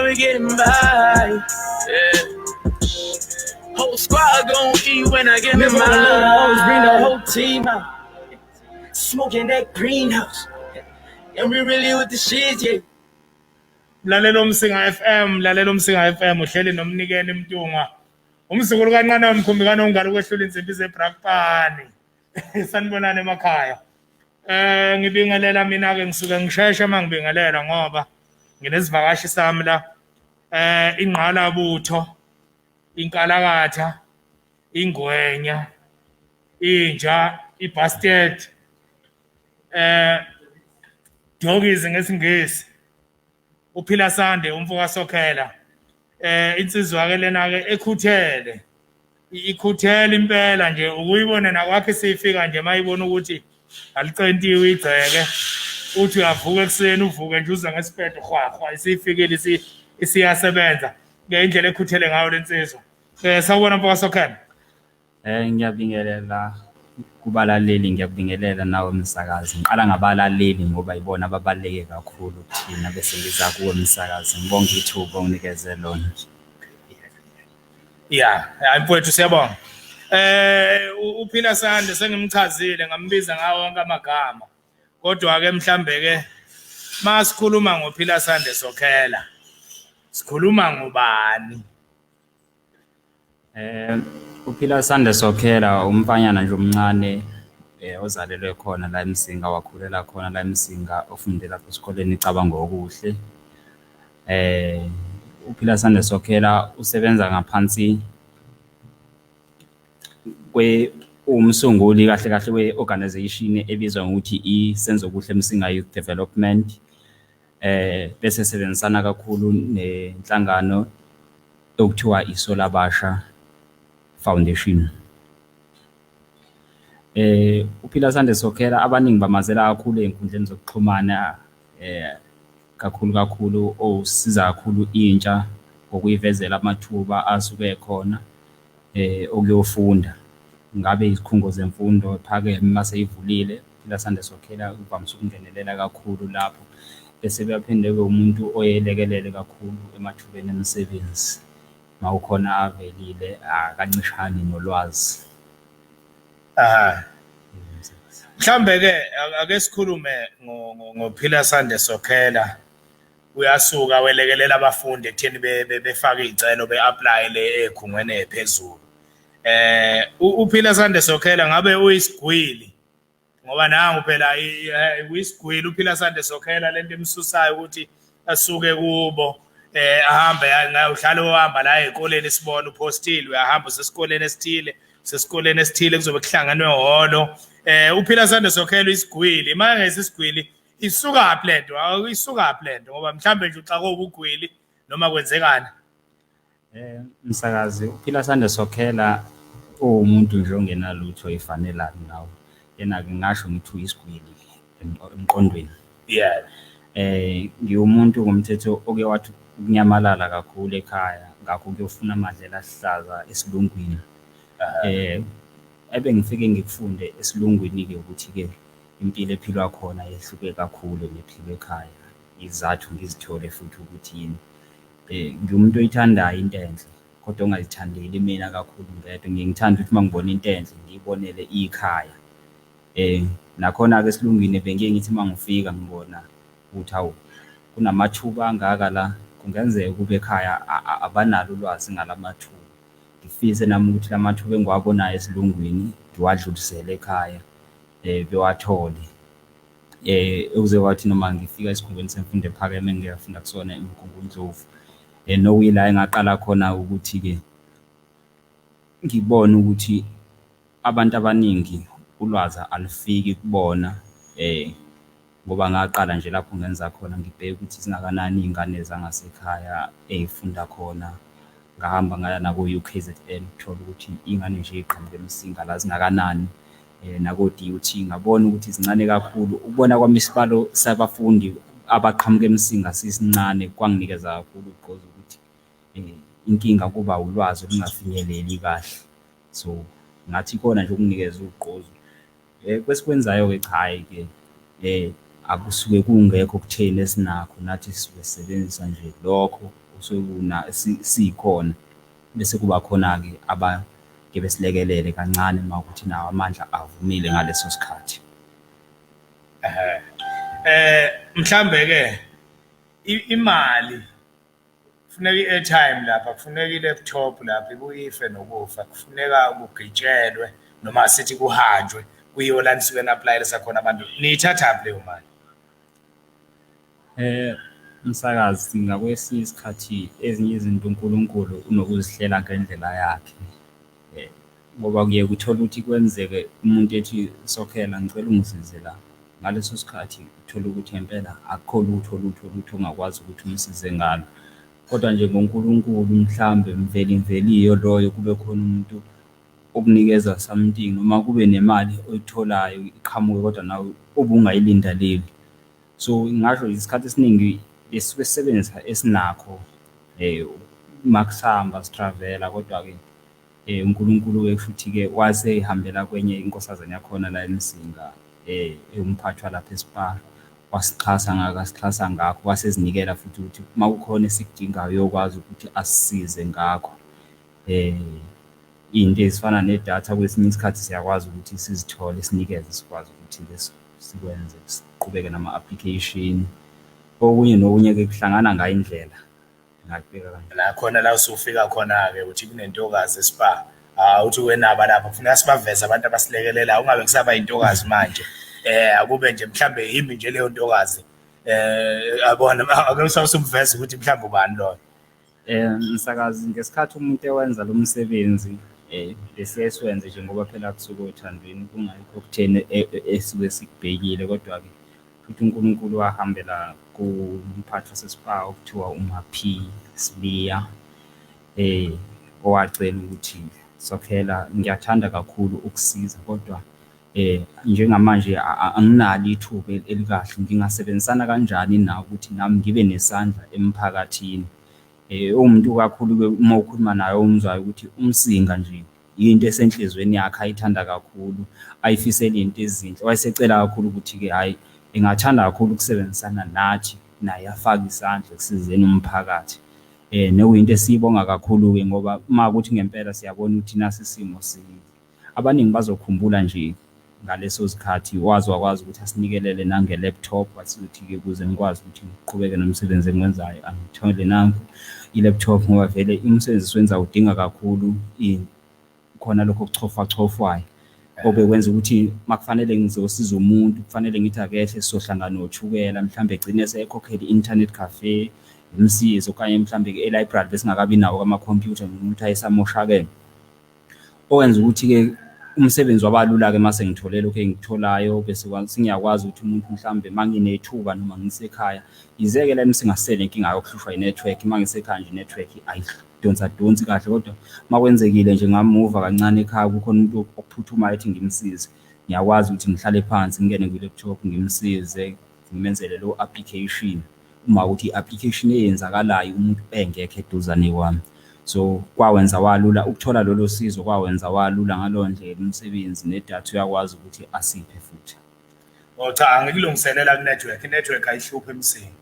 we getting by. Yeah. Whole squad gon' eat when I get me mine. Always bring the whole team out. Smoking that greenhouse. And we really with the shit, yeah. Lalela uMsinga FM, lalela uMsinga FM, uhleli noMnikeni Mntungwa. Umzukulu kancane womkhumbi kanongalo kwehlula insimbi zeBrakpan. Sanibonani emakhaya. Ngibingelela mina ke, ngisuke ngisheshe mangibingelela ngoba nginesivakashi sami la. Ingqala butho, inkalakatha, ingwenya, inja, ibastard. Doggies ngesiNgisi. Uphila Sande umfoka Sokhela. Insizwa ke lena ke ekhuthele. Ikhuthele impela nje, ukuyibona nakwakhe sifika nje mayibona ukuthi alicentiwe igceke. Uthi uyavuka ekuseni, uvuke nje uza ngesipedo hwahwa, isifikile isiyasebenza. Ngendlela ekhuthele ngayo lensizwa. Sawubona mfoka Sokhela. Ngiyabingelela kubalaleli, ngiyakubingelela nawe msakazi. Ngiqala ngabalaleli ngoba yibona ababaluleke kakhulu kuthina, bese ngiza kuwe msakazi. Ngibonge ithuba onginikeze lona. Ya, hayi mfowethu, siyabonga. Uphila Sande sengimchazile, ngambiza ngawo wonke amagama. Kodwa ke mhlambe ke masikhuluma ngoPhila Sande Sokhela, sikhuluma ngobani? Uphila Sande Sokhela umfanyana nje omncane ozalelwe khona la eMsinga, wakhulela khona la eMsinga, ofunde lapha esikoleni iCabangokuhle. Uphila Sande Sokhela usebenza ngaphansi kwe umsunguli kahle kahle we-organization ebizwa ngokuthi iSenzokuhle Msinga Youth Development. Bese sebenzisana kakhulu nenhlangano okuthiwa iSolabasha Foundation. Uphila Sande Sokhela abaningi bamazela kakhulu ey'nkundleni zokuxhumana, kakhulu kakhulu osiza kakhulu intsha ngokuyivezela amathuba asuke ekhona okuyofunda. Ngabe izikhungo zemfundo ephakeme mase ivulile, Phila Sande Sokhela uvamise ukungenelela kakhulu lapho. Bese kuyaphinde kube umuntu oyelekelele kakhulu emathubeni emisebenzi. Mawukhona avelile akancishani nolwazi. Aha. Mhlambe ke ake sikhulume ngoPhila Sande Sokhela. Uyasuka welekelela abafundi ekutheni befake izicelo, be-apply le ekhungweni ephezulu. Uphila Sande Sokhela ngabe uyisigwili? Ngoba nangu phela uyisigwili uPhila Sande Sokhela, lento emsusayo ukuthi asuke kubo ahambe uhlale uhamba la ezikoleni, sibona upostile uyahamba usesikoleni esithile, usesikoleni esithile kuzobe kuhlanganwe hholo. Uphila Sande Sokhela isigwili, manje isigwili isuka phi lento? Isuka phi lento? Ngoba mhlambe nje uxakwe ubugwili noma kwenzekani? Msakazi, uPhila Sande Sokhela uwumuntu nje ongenalutho efanelani nawe. Yena-ke ngingasho ngithi uyisigwili emqondweni. Ngiwumuntu ngomthetho oke wathi ukunyamalala kakhulu ekhaya, ngakho ukuyofuna amadlelo aluhlaza esilungwini. Ebengifike ngikufunde esilungwini-ke ukuthi-ke impilo ephilwa khona yehluke kakhulu nephilwa ekhaya. Izizathu ngizithole futhi ukuthi yini. Ngiwumuntu oyithandayo into enhle kodwa ongazithandeli mina kakhulu ngedwa. Ngiye ngithande ukuthi uma ngibona into enhle ngiyibonele ikhaya. Nakhona-ke esilungwini bengiye ngithi uma ngifika ngibona ukuthi hawu, kunamathuba angaka la, kungenzeka ukube ekhaya abanalo ulwazi ngala mathuba. Ngifise nami ukuthi la mathuba engiwabonayo esilungwini ngiwadlulisele ekhaya bewathole. Okuze kwathi noma ngifika esikhungweni semfundo ephakeme engike ngafunda kusona eMgungundlovu, nokuyila engaqala khona ukuthi-ke ngibone ukuthi abantu abaningi ulwazi alufiki kubona, ngoba ngaqala nje lapho ngenza khona ngibheke ukuthi zingakanani iy'ngane zangasekhaya ey'funda khona. Ngahamba ngaya nako-UKZN ukuthola ukuthi iy'ngane nje ey'qhamuka eMsinga la zingakanani, nako-DUT ngabona ukuthi zincane kakhulu. Ukubona kwami isibalo sabafundi abaqhamuka eMsinga sisincane kwanginikeza kakhulu ugqozi ukuthi inkinga kuba ulwazi olungafinyeleli kahle. So ngathi ikona nje okunginikeza ugqozi. Kwesikwenzayo-ke cha, hhayi-ke akusuke kungekho okutheni esinakho, nathi sisuke sisebenzisa nje lokho kusuke sikhona. Bese kuba khona-ke abake besilekelele kancane uma kuwukuthi nawo amandla avumile ngaleso sikhathi. Ehhe. Mhlambe ke imali kufuneka i-airtime lapha, kufuneka i-laptop lapha, kuyife nokufa, kufuneka kugitshelwe noma sithi kuhanjwe kuyiwe la nisuke na-apply-elisa khona abantu. Niyithathaphi leyo mali? Msakazi, ngakwesinye isikhathi ezinye izinto uNkulunkulu unokuzihlela ngendlela yakhe. Ngoba kuye kuthole ukuthi kwenzeke umuntu ethi sokhela ngicela ungisize la. Ngaleso sikhathi uthole ukuthi ngempela akukho lutho lutho lutho ongakwazi ukuthi umsize ngalo. Kodwa nje ngoNkulunkulu mhlambe mvelimveliyo loyo kube khona umuntu okunikeza something noma kube nemali oyitholayo iqhamuke kodwa nawe obungayilindaleli. So ngingasho nje isikhathi esiningi besuke sisebenzisa esinakho uma kusahamba si-travel-a kodwa-ke uNkulunkulu-ke kushuthi-ke wasehambela kwenye inkosazane yakhona la eMsinga ewumphathi walapha e-Spar, wasixhasa ngako asixhasa ngakho, wasezinikela futhi ukuthi uma kukhona esikudingayo uyokwazi ukuthi asisize ngakho. Iy'nto ezifana nedatha kwesinye isikhathi siyakwazi ukuthi sizithole sinikeze sikwazi ukuthi sikwenze siqhubeke nama-application. Okunye nokunye-ke kuhlangana ngayo indlela, ngingakubeka kanjalo. La khona la usufika khona-ke uthi kunentokazi e-Spar, hawu uthi wenaba lapho kufuneka sibaveze abantu abasilekelelayo ungabe kusaba intokazi manje. Akube nje mhlambe yimi nje leyo ntokazi. Yabona ake usumveza ukuthi mhlambe ubani loyo. Msakazi, ngesikhathi umuntu ewenza lo msebenzi besiye siwenze nje ngoba phela kusuke othandweni kungekho okutheni esuke sikubhekile, kodwa-ke futhi uNkulunkulu wahambela kumphathi wase-Spar okuthiwa uMaphi Sibiya, owacela ukuthi Sokhela ngiyathanda kakhulu ukusiza kodwa njengamanje anginalo ithuba elikahle, ngingasebenzisana kanjani nawe ukuthi nami ngibe nesandla emphakathini. Uwumuntu kakhulu-ke uma ukhuluma naye umuzwayo ukuthi uMsinga nje yinto esenhlizweni yakhe ayithanda kakhulu, ayifisela iy'nto ezinhle. Wayesecela kakhulu ukuthi-ke hhayi engathanda kakhulu ukusebenzisana nathi, naye afake isandla ekusizeni umphakathi. Nokuyinto esiyibonga kakhulu-ke ngoba uma kuwukuthi ngempela siyabona ukuthi nasi isimo abaningi bazokhumbula nje ngaleso sikhathi waze wakwazi ukuthi asinikelele nange-laptop, wathi ukuthi-ke ukuze ngikwazi ukuthi ngiqhubeke nomsebenzi engiwenzayo angithole nanku i-laptop ngoba vele umsebenzi esiwenzayo udinga kakhulu khona lokho okuchofwachofwayo. Obekwenza ukuthi uma kufanele ngizosiza umuntu kufanele ngithi akehle sizohlangana oThukela mhlambe egcine esekhokhela i-internet cafe ngimsize, okanye mhlambe e-library besingakabi nawo amakhompyutha nomuntu ayesamoshakele. Okwenza ukuthi-ke umsebenzi waba lula-ke uma sengithole lokhu engikutholayo bese sengiyakwazi ukuthi umuntu mhlambe uma nginethuba noma ngisekhaya, yize-ke la eMsinga sisenenkinga yokuhlushwa i-network, uma ngisekhaya nje i-network ayidonsa donsi kahle, kodwa uma kwenzekile nje ngamuva kancane ekhaya kukhona umuntu okuphuthumayo ethi ngimsize, ngiyakwazi ukuthi ngihlale phansi ngingene kwi-laptop ngimsize, ngimenzele leyo application. Uma kuwukuthi i-application eyenzakalayo umuntu engekho eduzane kwami. So kwawenza walula ukuthola lolo sizo, kwawenza walula ngaleyo ndlela umsebenzi nedatha uyakwazi ukuthi asiphe futhi. Oh cha, angikulungiselela ku-network, i-network ayihluphi eMsinga.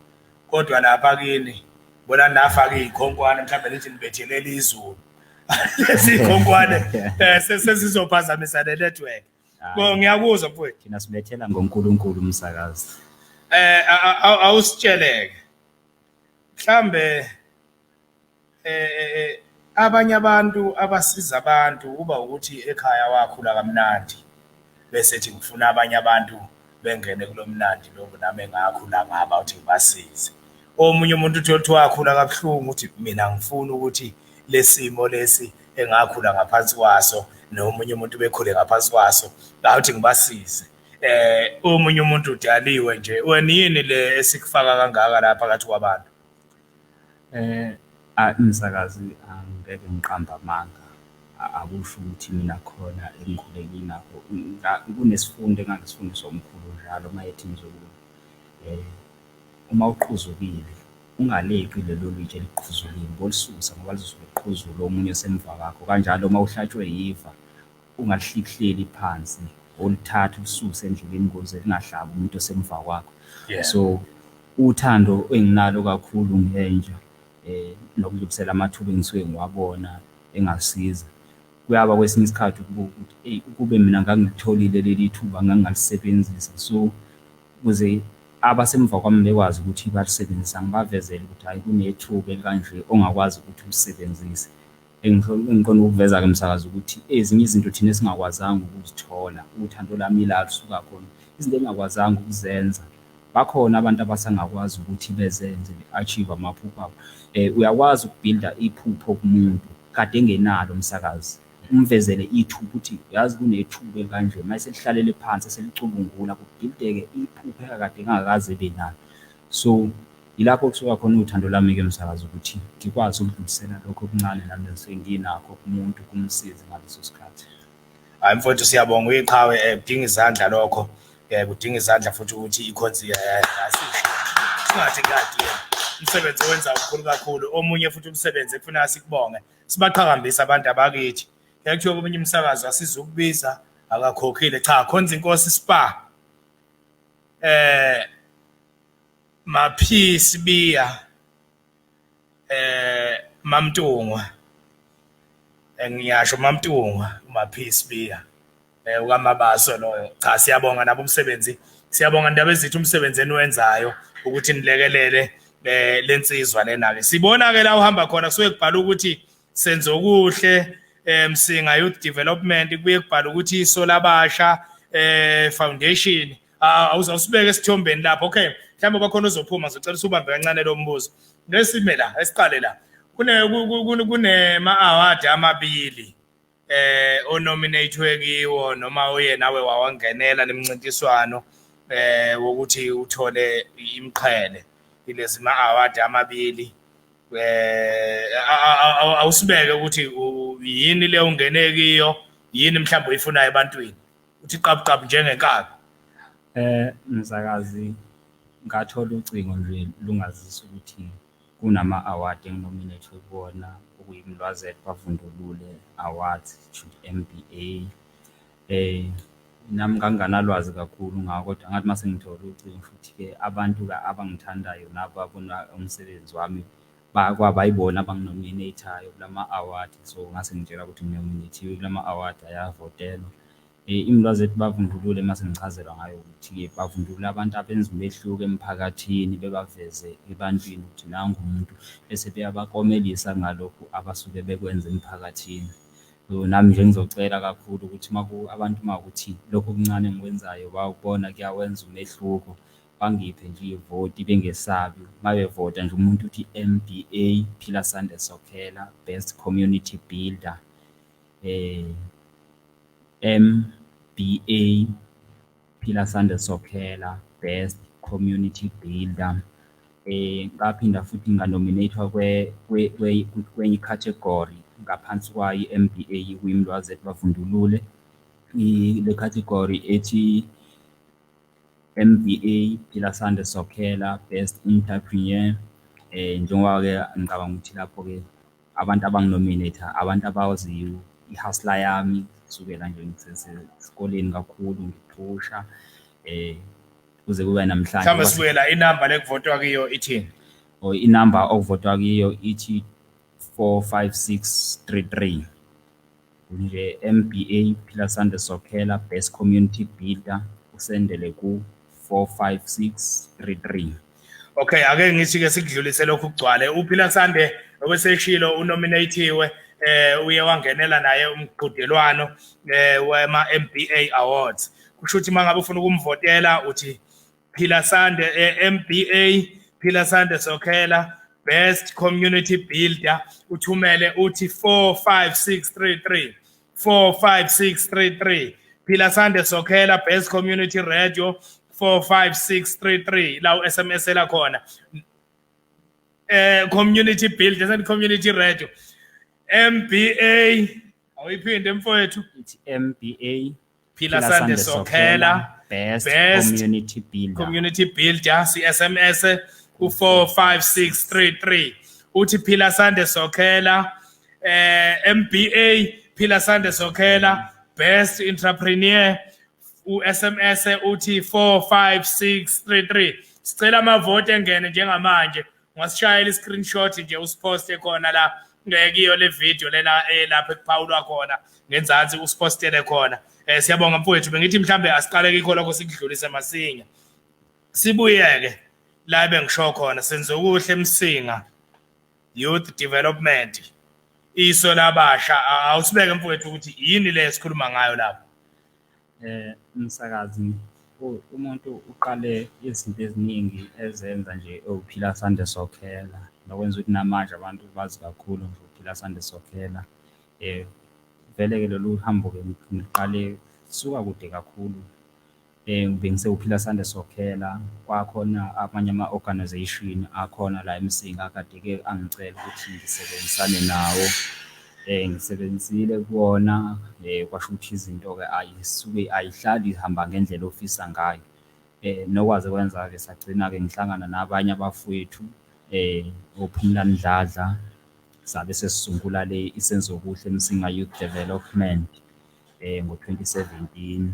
Kodwa lapha kini bona nafaka iy'khonkwane mhlawumbe nithi nibethelela izulu. Lezi y'khonkwane sesizophazamisa ne-network. Bo ngiyakuzwa mfowethu. Thina sibethela ngoNkulunkulu umsakazi. Awusitsheleke. Mhlambe abanye abantu abasiza abantu kuba ukuthi ekhaya wakhula kamnandi bese ethi ngifuna abanye abantu bengene kulo mnandi lobu nami engakhula ngaba ukuthi ngibasize. Omunye umuntu uthole ukuthi wakhula kabuhlungu uthi mina ngifuna ukuthi lesimo lesi engakhula ngaphansi kwaso nomunye umuntu bekhule ngaphansi kwaso ngawuthi ngibasize. Omunye umuntu udaliwe nje, wena yini le esikufaka kangaka la phakathi kwabantu? Msakazi, angeke ngiqambe amanga, akusho ukuthi mina khona engikhule nginakho. Kunesifundo engangisifundiswa umkhulu njalo uma ethi mzukulu, uma uqhuzukile ungaleqi lelo litshe elikuqhuzulile, ubolisusa ngoba lizosuke liqhuzule omunye osemva kwakho. Kanjalo uma uhlatshwe yiva, ungalihlikihleli phansi, olithathe ulisuse endleleni ukuze lingahlabi umuntu osemva kwakho. So uthando enginalo kakhulu ngentsha, Nokudlulisela amathuba engisuke ngiwabona engasiza. Kuyaba kwesinye isikhathi ukubuka ukuthi eyi ukube mina ngangilitholile leli thuba ngangingalisebenzisa. So, ukuze abasemva kwami bekwazi ukuthi balisebenzise, ngibavezele ukuthi hhayi kunethuba elikanje ongakwazi ukuthi ulisebenzise. Engiqonde ukukuveza-ke msakazi ukuthi ezinye izinto thina esingakwazanga ukuzithola, uthando lami ila lusuka khona, izinto engingakwazanga ukuzenza, bakhona abantu abasangakwazi ukuthi bezenze be-achieve amaphupho abo. Uyakwazi ukubhilda iphupho kumuntu kade engenalo umsakazi, umvezele ithuba ukuthi uyazi kunethuba elikanje, uma eselihlalele phansi eselicubungula kubhildeke iphupho ekade engakaze ebe nalo. So, yilapho kusuka khona uthando lami-ke msakazi ukuthi ngikwazi ukudlulisela lokho okuncane nami engisuke nginakho kumuntu kumsize ngaleso sikhathi. Hayi mfowethu, siyabonga, uyiqhawe. Kudinga izandla lokho, kudinga izandla futhi ukuthi ikhonzi singathi kade umsebenzi owenza mkhulu kakhulu. Omunye futhi umsebenzi ekufuneka sikubonge, sibaqhakambisa abantu abakithi. Kuthiwa komunye umsakazo asizukubiza akakhokhile. Cha, khonza inkosi spa Maphisi Biya, Mamntungwa, ngiyasho Mamntungwa, uMaphisi Biya ukaMabaso loyo. Cha, siyabonga nabo umsebenzi, siyabonga ndaba ezithi umsebenzi eniwenzayo ukuthi nilekelele lensizwa lena ke. Sibona ke la uhamba khona kusuke kubhala ukuthi Senzokuhle Msinga Youth Development, kubuye kubhala ukuthi Iso Labasha Foundation. Awusibeke esithombeni lapho. Okay, mhlawumbe bakhona uzophuma, ngizocela usubambe kancane lo mbuzo. Ngesime la, esiqale la, kune kunema award amabili onominatwe kiwo noma uye nawe wawangenela lemincintiswano wokuthi uthole imqhele ilezi ma award amabili. Awusibeke ukuthi yini le ungene kiyo, yini mhlawumbe oyifunayo ebantwini, uthi qabu qabu njengenkabi. Msakazi, ngathola ucingo nje lungazisa ukuthi kunama-award enginominethwe kuwona, okuyiMlwazet Bavundulule Awards MBA. Nami nganginganalwazi kakhulu ngako, kodwa ngathi uma sengithole ucingo futhi-ke abantu-ke abangithandayo nababona umsebenzi wami kwaba yibona abanginomineyithayo kulama-award. So, ngase ngitshelwa ukuthi nginomineyithiwe kulama-award ayavotelwa. IMlwazethu Bavundulule uma sengichazelwa ngayo ukuthi-ke bavundulula abantu abenza umehluko emphakathini, bebaveze ebantwini ukuthi nangu umuntu, bese beyabaklomelisa ngalokhu abasuke bekwenza emphakathini. So, nami nje ngizocela kakhulu ukuthi abantu uma kuwukuthi lokhu okuncane engikwenzayo bayakubona kuyawenza umehluko, bangiphe nje ivoti bengesabi. Uma bevota nje umuntu uthi MBA Philasande Sokhela Best Community Builder, MBA Philasande Sokhela Best Community Builder. Ngaphinda futhi nganomineyithwa kwenye i-category ngaphansi kwayo i-M_B_A kuyiMlwazet Bavundulule, le category ethi M_B_A Philasande Sokhela Best Entrepreneur. Njengoba-ke ngicabanga ukuthi lapho-ke abantu abanginomineyitha abantu abaziyo i-hustle yami kusukela nje ngisesesikoleni kakhulu ngiphusha kuze kube namhlanje. Mhlawumbe sibuyela inamba lekuvotwa kiyo ithini? Or inamba okuvotwa kiyo ithi 45633 nje, MBA Philasande Sokhela Best Community Builder, usendele ku 45633. Okay, ake ngithi ke sikudlulise lokhu kugcwale. UPhilasande okweseshilo unominatiwe, uye wangenela naye umqhudelwano wema MBA Awards. Kusho ukuthi mangabe ufuna ukumvotela uthi Philasande, MBA Philasande Sokhela Best Community Builder, uthumele uthi 45633, 45633, Philasande Sokhela Best Community Radio 45633, la u-SMS la khona community builder and community radio MBA. Awuyiphinde mfowethu. Ithi MBA Philasande Sokhela Best, Best Community Builder. Community Builder, si SMS ku 45633, uthi Philasande Sokhela, MBA Philasande Sokhela Best Entrepreneur, u-SMS uthi 45633. Sicela amavoti engene njengamanje. Ungasishayela i-screenshot nje usiphoste khona la kiyo le video lena lapho ekuphawulwa khona ngenzansi, usiphostele khona. Siyabonga mfowethu. Bengithi mhlambe asiqale kikho lokho, sikudlulise masinya, sibuyeke la ebengisho khona. Senzokuhle Msinga Youth Development, iso labasha. Awusibeke mfowethu ukuthi yini le esikhuluma ngayo lapho. Msakazi, umuntu uqale izinto eziningi ezenza nje ewuPhilasande Sokhela, nokwenza ukuthi namanje abantu bazi kakhulu nje uPhilasande Sokhela. Vele-ke lolu hambo-ke ngiqale suka kude kakhulu, bengisewuPhilasande Sokhela, kwakhona amanye ama-organization akhona la eMsinga akade-ke angicela ukuthi ngisebenzisane nawo. Ngisebenzisile kuwona, kwasho ukuthi izinto-ke ayisuke ayihlali ihamba ngendlela ofisa ngayo. Nokwaze kwenza-ke sagcina-ke ngihlangana nabanye abafowethu, oPhumlani Dladla, sabe sesisungula le iSenzokuhle Msinga Youth Development ngo-2017.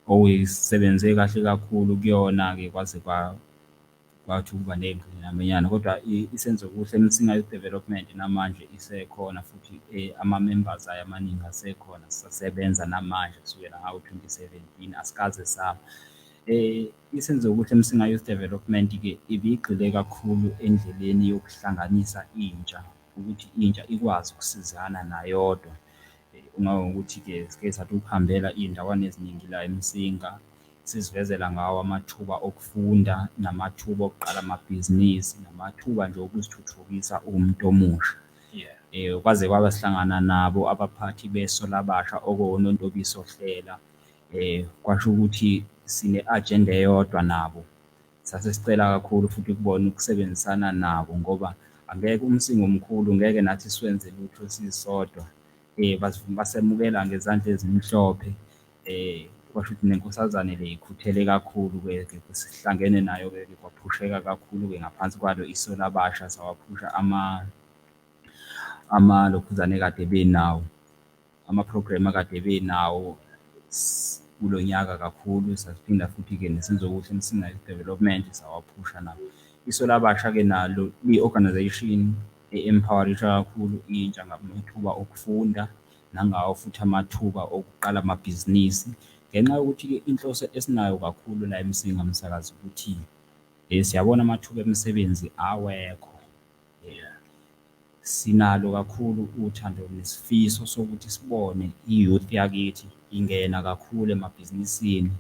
Oyisebenze kahle kakhulu kuyona-ke kwaze kwathi ukuba ney'ngqinambanyana, kodwa iSenzokuhle Msinga Youth Development namanje isekhona futhi ama-members ayo amaningi asekhona, sisasebenza namanje kusukela ngawo-2017, asikaze sama. ISenzokuhle Msinga Youth Development-ke ibigxile kakhulu endleleni yokuhlanganisa intsha, ukuthi intsha ikwazi ukusizana nayodwa. Kungangokuthi-ke sike sathi ukuhambela iy'ndawana eziningi la eMsinga, sizivezela ngawo amathuba okufunda namathuba okuqala amabhizinisi namathuba nje okuzithuthukisa uwumuntu omusha. Kwaze kwaba sihlangana nabo abaphathi beso labasha okuwoNontobiso Hlela, kwasho ukuthi sine-agenda eyodwa nabo. Sase sicela kakhulu futhi kubona ukusebenzisana nabo ngoba angeke uMsinga omkhulu, ngeke nathi siwenze lutho sisodwa. Basemukela ngezandla ezimhlophe, kwasho ukuthi nenkosazane le ikhuthele kakhulu-ke, sihlangene nayo-ke kwaphusheka kakhulu-ke ngaphansi kwalo iso labasha, sawaphusha amalokhuzane ekade benawo, ama-program akade benawo kulo nyaka kakhulu. Saphinda futhi-ke neSenzokuhle Msinga Youth Development sawaphusha nawo. Iso labasha-ke nalo liyi-organization e-empower-isha kakhulu intsha ngamathuba okufunda nangawo futhi amathuba okuqala amabhizinisi, ngenxa yokuthi-ke inhloso esinayo kakhulu la eMsinga, msakazi, ukuthi siyabona amathuba emisebenzi awekho. Sinalo kakhulu uthando nesifiso sokuthi sibone i-youth yakithi ingena kakhulu emabhizinisini,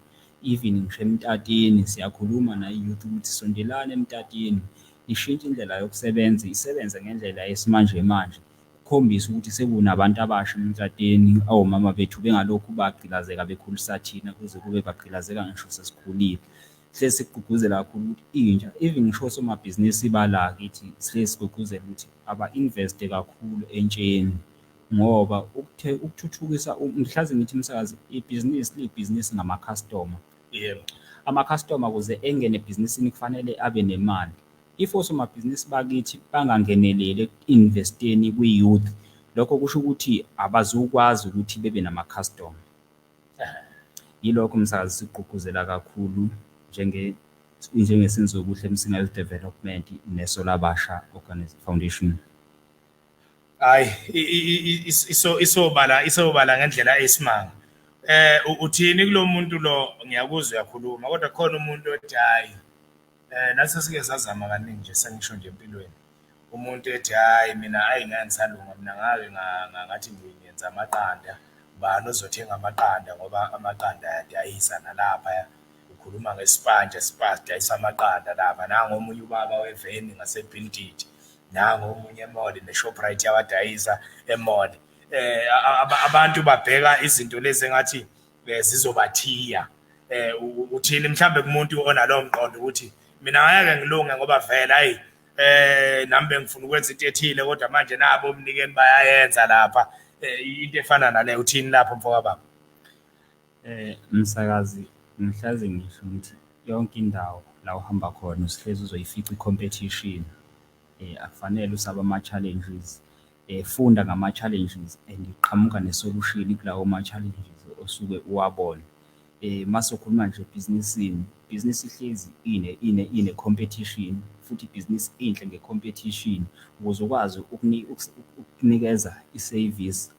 even ngisho emtatini siyakhuluma nayi-youth ukuthi sondelani emtatini, nishintshe indlela yokusebenza, isebenze ngendlela yesimanjemanje. Kukhombise ukuthi sekunabantu abasha emtatini, omama bethu bengalokhu bagqilazeka bekhulisa thina kuze kube bagqilazeka ngisho sesikhulile. Sihlezi sikugqugquzela kakhulu ukuthi intsha, even ngisho osomabhizinisi bala kithi, sihlezi sigqugquzela ukuthi aba-invest-e kakhulu entsheni ngoba ukuthuthukisa, ngihlaze ngithi msakazi, ibhizinisi liyibhizinisi ngama-customer. Ama-customer ukuze engene ebhizinisini kufanele abe nemali. If osomabhizinisi bakithi bangangeneleli eku-invest-eni kwi-youth, lokho kusho ukuthi abazukwazi ukuthi bebe nama-customer. Yilokho msakazi sigqugquzela kakhulu njengeSenzokuhle Msinga Youth Development neso labasha Foundation. Hayi, isobala, isobala ngendlela esimanga. Uthini kulo muntu lo? Ngiyakuzwa uyakhuluma, kodwa khona umuntu othi hayi, nathi sike sazama kaningi nje, sengisho nje empilweni. Umuntu ethi hayi, mina ayi ngeke ngisalunga mina, ngake ngathi ngiyenza amaqanda, ubani ozothenga amaqanda ngoba amaqanda ayadayisa nalapha? Ukhuluma ngesipantshi, sidayisa amaqanda lapha, nangu omunye ubaba weveni ngase-Build It, nangu omunye e-mall ne-Shoprite yawadayisa e-mall. Abantu babheka izinto lezi engathi zizobathiya. Uthini mhlambe kumuntu onalowo mqondo ukuthi mina ngeke ngilunge ngoba vele hayi, nami bengifuna ukwenza into ethile, kodwa manje nabo omnikeni bayayenza lapha, into efana nale, uthini lapho mfoka baba? Msakazi, ngihlaze ngisho ngithi yonke indawo la uhamba khona usihlezi uzoyifica i-competition. Akufanele usabe ama-challenges, funda ngama-challenges and qhamuka ne-solution kulawo ma-challenges osuke uwabona. Mase ukhuluma nje ebhizinisini, ibhizinisi ihlezi ine-competition futhi. Futhi ibhizinisi inhle nge-competition, ukuze ukwazi ukunikeza isevisi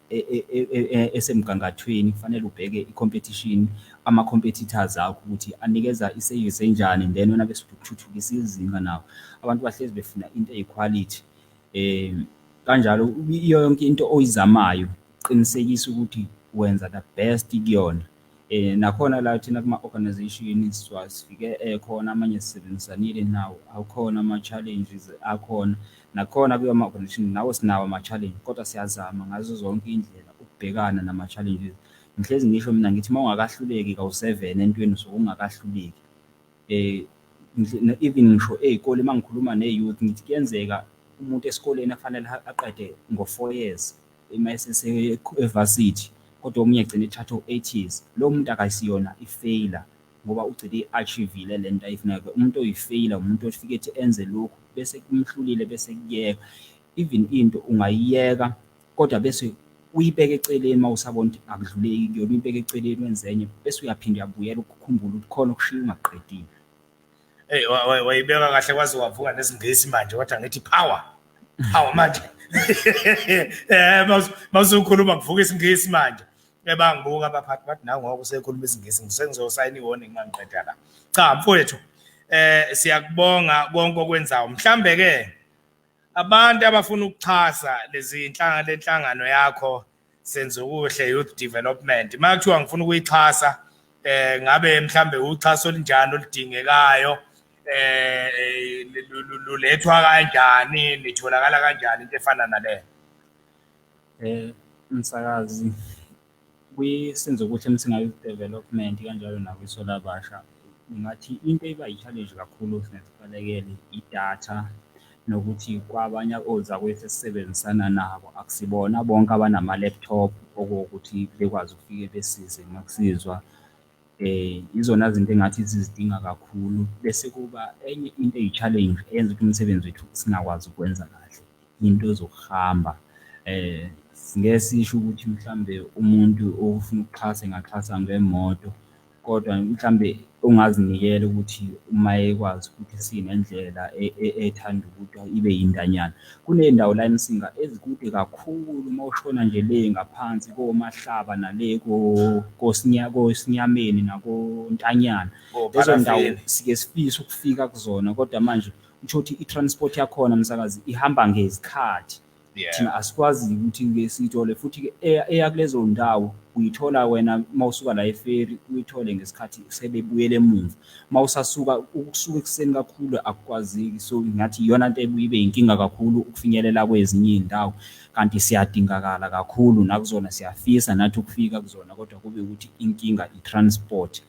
esemgangathweni kufanele ubheke i-competition, ama-competitors akho ukuthi anikeza isevisi enjani then wena bese uthuthukisa izinga nawo. Abantu bahlezi befuna into eyikhwalithi. Kanjalo iyo yonke into oyizamayo qinisekisa ukuthi wenza the best kuyona. Nakhona la thina kuma-organization sifike ekhona amanye sisebenzisanile nawo, akhona ama-challenges akhona. Nakhona kuyo ama-organization nawo sinawo ama-challenge kodwa siyazama ngazo zonke iy'ndlela ukubhekana nama-challenges. Ngihlezi ngisho mina ngithi uma ungakahluleki kawu-seven entweni usuke ungakahluleki. Even ngisho ey'kole uma ngikhuluma ne-youth ngithi kuyenzeka umuntu esikoleni afanele aqede ngo-4 years uma ese-varsity, kodwa omunye egcine ethatha o-8 years. Lowo muntu akasiyona i-failure ngoba ugcine eyi-achieve-ile le nto ayifunayo. Umuntu oyi-failure umuntu ofike ethi enze lokhu bese kumhlulile bese kuyeka. Even into ungayiyeka kodwa bese uyibeke eceleni uma usabona ukuthi akudluleki kuyona, uyibeke eceleni wenze enye bese uyaphinda uyabuyela ukukhumbula ukuthi khona okushiye ungaqedile. Hey, wayibeka kahle kwaze wavuka nesiNgisi manje, kodwa ngithi power power manje. Mawusukhuluma kuvuka isiNgisi manje. Ebangibuka abaphathi bathi nawe ngoba usekhuluma isiNgisi ngisengizosayina i-warning mangiqeda la. Cha mfowethu, siyakubonga konke okwenzayo. Mhlambe ke abantu abafuna ukuxhasa lezi inhlangano, lenhlangano yakho Senzokuhle Youth Development, makuthiwa ngifuna ukuyixhasa, ngabe mhlambe uxhaso olunjani oludingekayo, lulethwa kanjani, nitholakala kanjani, into efana naleyo? Msakazi, kwiSenzokuhle Msinga Youth Development kanjalo nakwiSo Labasha, ngingathi into eba i-challenge kakhulu singasibalekele idatha, nokuthi kwabanye ozakwethu esisebenzisana nabo akusibona bonke abanama-laptop okuwukuthi bekwazi ukufike besize uma kusizwa. Izona zinto engathi sizidinga kakhulu. Bese kuba enye into eyi-challenge eyenza ukuthi umsebenzi wethu singakwazi ukwenza kahle, into zokuhamba. Singeke sisho ukuthi mhlambe umuntu ofuna ukuxhasa engaxhasa ngemoto, kodwa mhlambe ungazinikela ukuthi uma ekwazi ukuthi sinendlela ethanda ukuthi ibe yindanyana. Kuney'ndawo la eMsinga ezikude kakhulu uma ushona nje le ngaphansi koMahlaba nale koSinyameni nakoNtanyana. Lezo ndawo sike sifise ukufika kuzona, kodwa manje kusho ukuthi i-transport yakhona msakazi ihamba ngezikhathi. Thina asikwazi ukuthi-ke siyithole, futhi-ke eya kulezo ndawo uyithola wena uma usuka la eferi, uyithole ngesikhathi sebebuyela emuva. Uma usasuka ukusuka ekuseni kakhulu akukwazeki, so ngathi iyona nto ebuye ibe inkinga kakhulu ukufinyelela kwezinye iy'ndawo. Kanti siyadingakala kakhulu nakuzona, siyafisa nathi ukufika kuzona, kodwa kube ukuthi inkinga i-transport.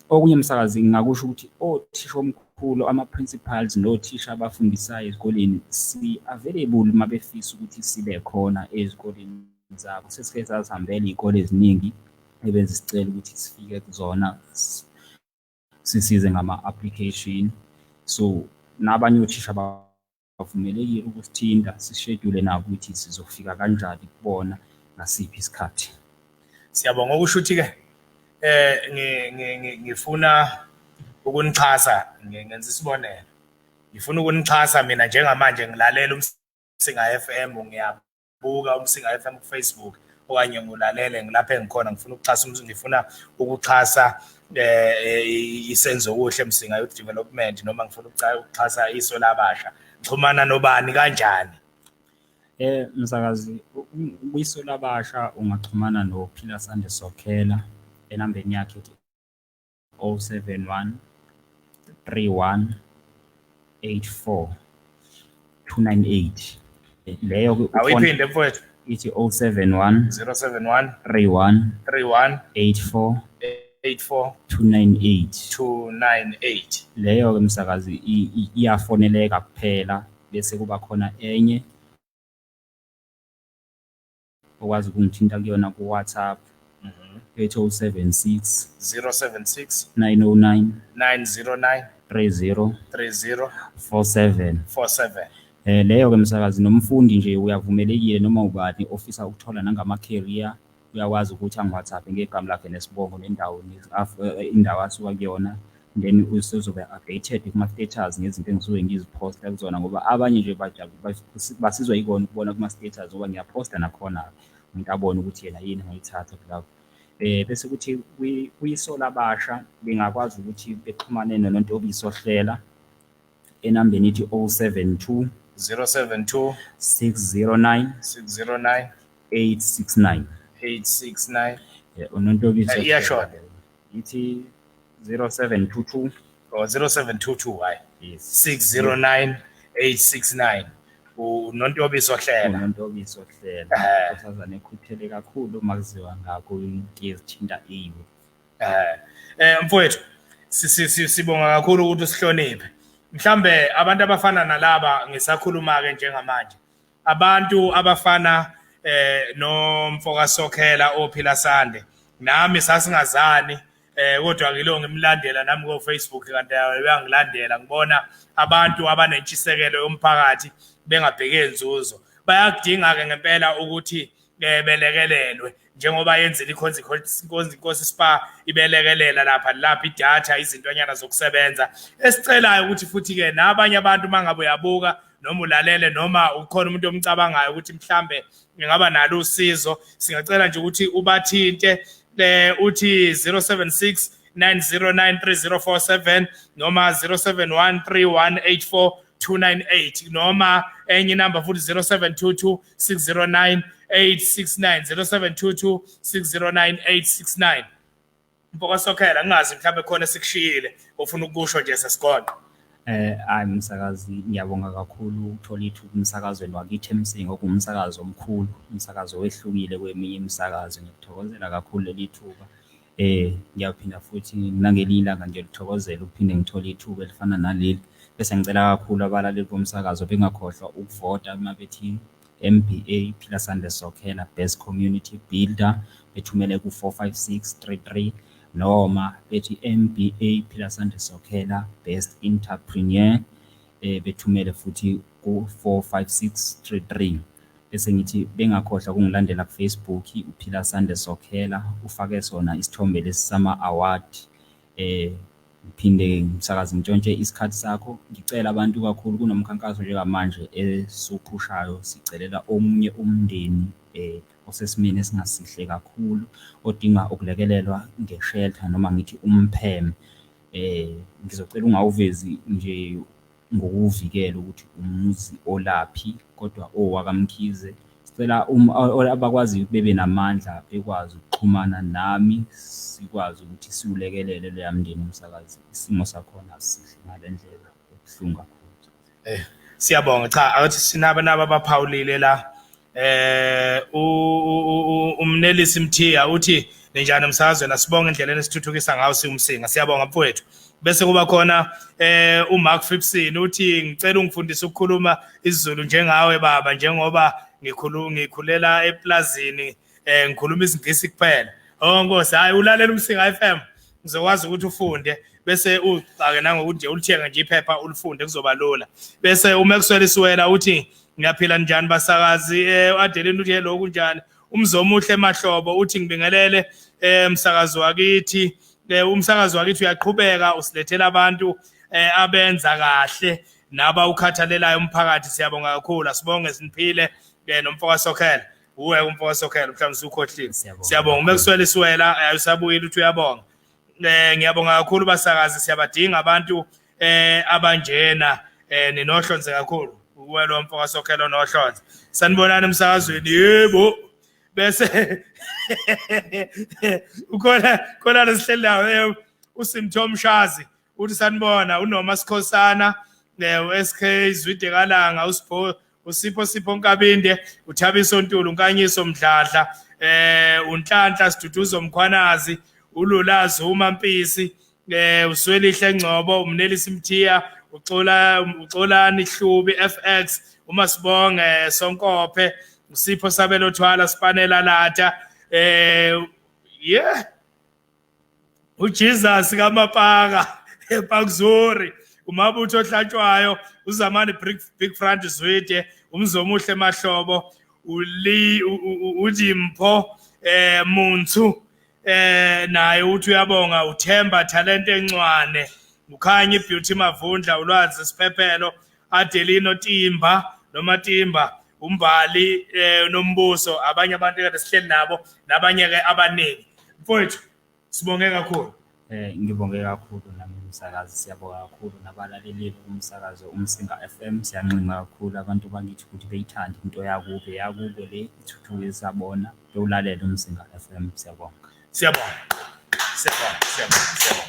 Okunye msakazi ngingakusho ukuthi othishomkhulu, ama-principals nothisha abafundisayo ezikoleni si-available uma befisa ukuthi sibe khona ezikoleni zabo. Sesike sazihambela iy'kole eziningi ebezisicela ukuthi sifike kuzona sisize ngama-application. So nabanye othisha bavumelekile ukusithinta sishedule nabo ukuthi sizofika kanjani kubona ngasiphi isikhathi. Siyabonga. Okusho ukuthi-ke ngifuna ukunixhasa, ngenza isibonelo, ngifuna ukunixhasa mina njengamanje ngilalela uMsinga FM, ngiyabuka uMsinga FM ku-Facebook okanye ngilalele ngilapha engikhona, ngifuna ukuxhasa, ngifuna ukuxhasa iSenzokuhle Msinga Youth Development, noma ngifuna ukuxhasa Iso Labasha, ngixhumana nobani kanjani? Msakazi, kwiSo Labasha ungaxhumana noPhila Sande Sokhela enambeni yakhe ethi 071 31 84 298. Leyo Awuyiphinde mfowethu. Ithi 071 071 31 31 84 84 298. 298. Leyo-ke msakazi iyafoneleka kuphela, bese kuba khona enye okwazi ukungithinta kuyona ku-WhatsApp ethi 076 076 909 909 30 30 47. 47. Leyo ke msakazi, nomfundi nje uyavumelekile noma ubani ofisa ukuthola nangama-career uyakwazi ukuthi angi-WhatsApp ngegama lakhe nesibongo nendawo indawo asuka kuyona. Then usezoba updated kuma-status ngezinto engisuke ngiziphosta kuzona, ngoba abanye nje basizwa yikona ukubona kuma-status, ngoba ngiyaphosta nakhona, umuntu abone ukuthi yena yini angayithatha kulapho. Bese kuthi kwiso labasha bengakwazi ukuthi bexhumane noNontobiso Hlela enambeni ithi 072 072 609 609 869. 869. UNontobiso. Iyashoda. Ithi 0722. Oh, 0722, hayi. Yes. 609 869, uNontobiso Hlela. UNontobiso Hlela, unkosazana ekhuthele kakhulu uma kuziwa ngakho into ezithinta iwe. Mfowethu, sibonga kakhulu ukuthi usihloniphe. Mhlambe abantu abafana nalaba, ngisakhuluma ke njengamanje, abantu abafana nomfoka Sokhela ophila Sande, nami sasingazani, kodwa ngilo ngimlandela nami ko Facebook, kanti uyangilandela. Ngibona abantu abanentshisekelo yomphakathi bengabheke inzuzo, bayakudinga ke ngempela ukuthi belekelelwe njengoba yenzile ikhonzi Inkosi Spa, ibelekelela lapha lapha idatha, izintonyana zokusebenza. Esicelayo ukuthi futhi ke nabanye abantu, mangabe uyabuka noma ulalele noma ukhona umuntu omcabangayo ukuthi mhlambe ngingaba nalo usizo, singacela nje ukuthi ubathinte, uthi 076 909 3047 noma 071 3184 298, noma enye inamba futhi 0722 609 869, 0722 609 869. Mfoka Sokhela, ngingazi mhlawumbe khona esikushiyile ofuna ukusho nje sesigoqo. Hayi msakazi, ngiyabonga kakhulu ukuthola ithuba umsakazweni wakithi eMsinga, okuwumsakazo omkhulu, umsakazo owehlukile kweminye imisakazo. Ngiyakuthokozela kakhulu leli thuba. Ngiyaphinda futhi nangelinye ilanga ngiyalithokozela ukuphinde ngithole ithuba elifana naleli. Bese ngicela kakhulu abalaleli bomsakazo bengakhohlwa ukuvota uma bethi MBA Philasande Sokhela Best Community Builder, bethumele ku-45633, noma bethi MBA Philasande Sokhela Best Entrepreneur, bethumele futhi ku-45633. Bese ngithi bengakhohlwa ukungilandela ku-Facebook, uPhilasande Sokhela, ufake sona isithombe lesi sama-award. Ngiphinde msakazi ngintshontshe isikhathi sakho, ngicela abantu kakhulu, kunomkhankaso njengamanje esiwuphushayo, sicelela omunye umndeni osesimeni esingasihle kakhulu, odinga ukulekelelwa nge-shelter noma ngithi umpheme. Ngizocela ungawuvezi nje ngokuwuvikela ukuthi umuzi olaphi, kodwa owakaMkhize. Sicela abakwaziyo bebe namandla bekwazi ukuxhumana nami, sikwazi ukuthi siwulekelele loya mndeni umsakazi. Isimo sakhona asihle ngale ndlela, kubuhlungu kakhulu. Siyabonga. Cha, akuthi sinaba naba abaphawulile la. Umnelisi Mthiya uthi, "Ninjani emsakazweni? Asibonge indlela enisithuthukisa ngawo siwumsinga." Siyabonga mfowethu. Bese kuba khona uMark Phipson uthi, "Ngicela ungifundise ukukhuluma isiZulu njengawe baba, njengoba ngikhulela eplazini, ngikhuluma isiNgisi kuphela." Oh Nkosi, hayi, ulalela uMsinga FM, ngizokwazi ukuthi ufunde, bese uxake nangokuthi nje ulithenga nje iphepha ulifunde, kuzoba lula. Bese uMaxwell Siwela uthi, "Ngiyaphila, njani basakazi?" Adeline uthi, "Hello, kunjani?" Umzomuhle Mahlobo uthi, "Ngibingelele msakazi wakithi. Umsakazi wakithi uyaqhubeka usilethela abantu abenza kahle naba ukhathalelayo umphakathi. Siyabonga kakhulu." Asibonge, siniphile nomfoka Sokhela. Uwe umfoka Sokhela, mhlawumbe usukhohlile. Siyabonga. UMaxwell Siwela usabuyile, uthi uyabonga. "Ngiyabonga kakhulu basakazi, siyabadinga abantu abanjena, ninohlonze kakhulu." Uwe lo mfoka Sokhela nohlonze. "Sanibonani emsakazweni." Yebo. Bese ukhona khona lesihleli nawo, uSimtho Mshazi uthi, "Sanibona." Unoma Sikhosana, uSK Zwide Kalanga, uSipho, uSipho Sipho Nkabinde, uThabiso Ntulu, Nkanyiso Mdladla, uNhlanhla Siduduzo Mkhwanazi, uLula Zuma Mpisi, uSwelihle Ngcobo, uMnelisi Mthiya, uXola uXolani Hlubi FX, uMasibonge Sonkophe, uSipho Sabelo Thwala, Spanela Lata, yeah, uJesus kaMapaka ePakzuri, umabutho ohlatshwayo, uZamani Big Front Zwide, umzomuhle Mahlobo, uli uJimpho Munthu, naye uthi uyabonga, uThemba Talent Encwane. Ukhanya Beauty Mavundla, uLwazi Siphephelo, Adelino Timba noma Timba, uMbali Nombuso, abanye abantu kade sihleli nabo nabanye ke abaningi. Mfowethu, sibonge kakhulu. Ngibonge kakhulu nami umsakazi, siyabonga kakhulu nabalaleli bomsakazo uMsinga FM. Siyanxenxa kakhulu abantu bakithi ukuthi beyithande into yakubo, eyakubo le ithuthukisa bona, bewulalela uMsinga FM. Siyabonga. Siyabonga. Siyabonga, siyabonga, siyabonga.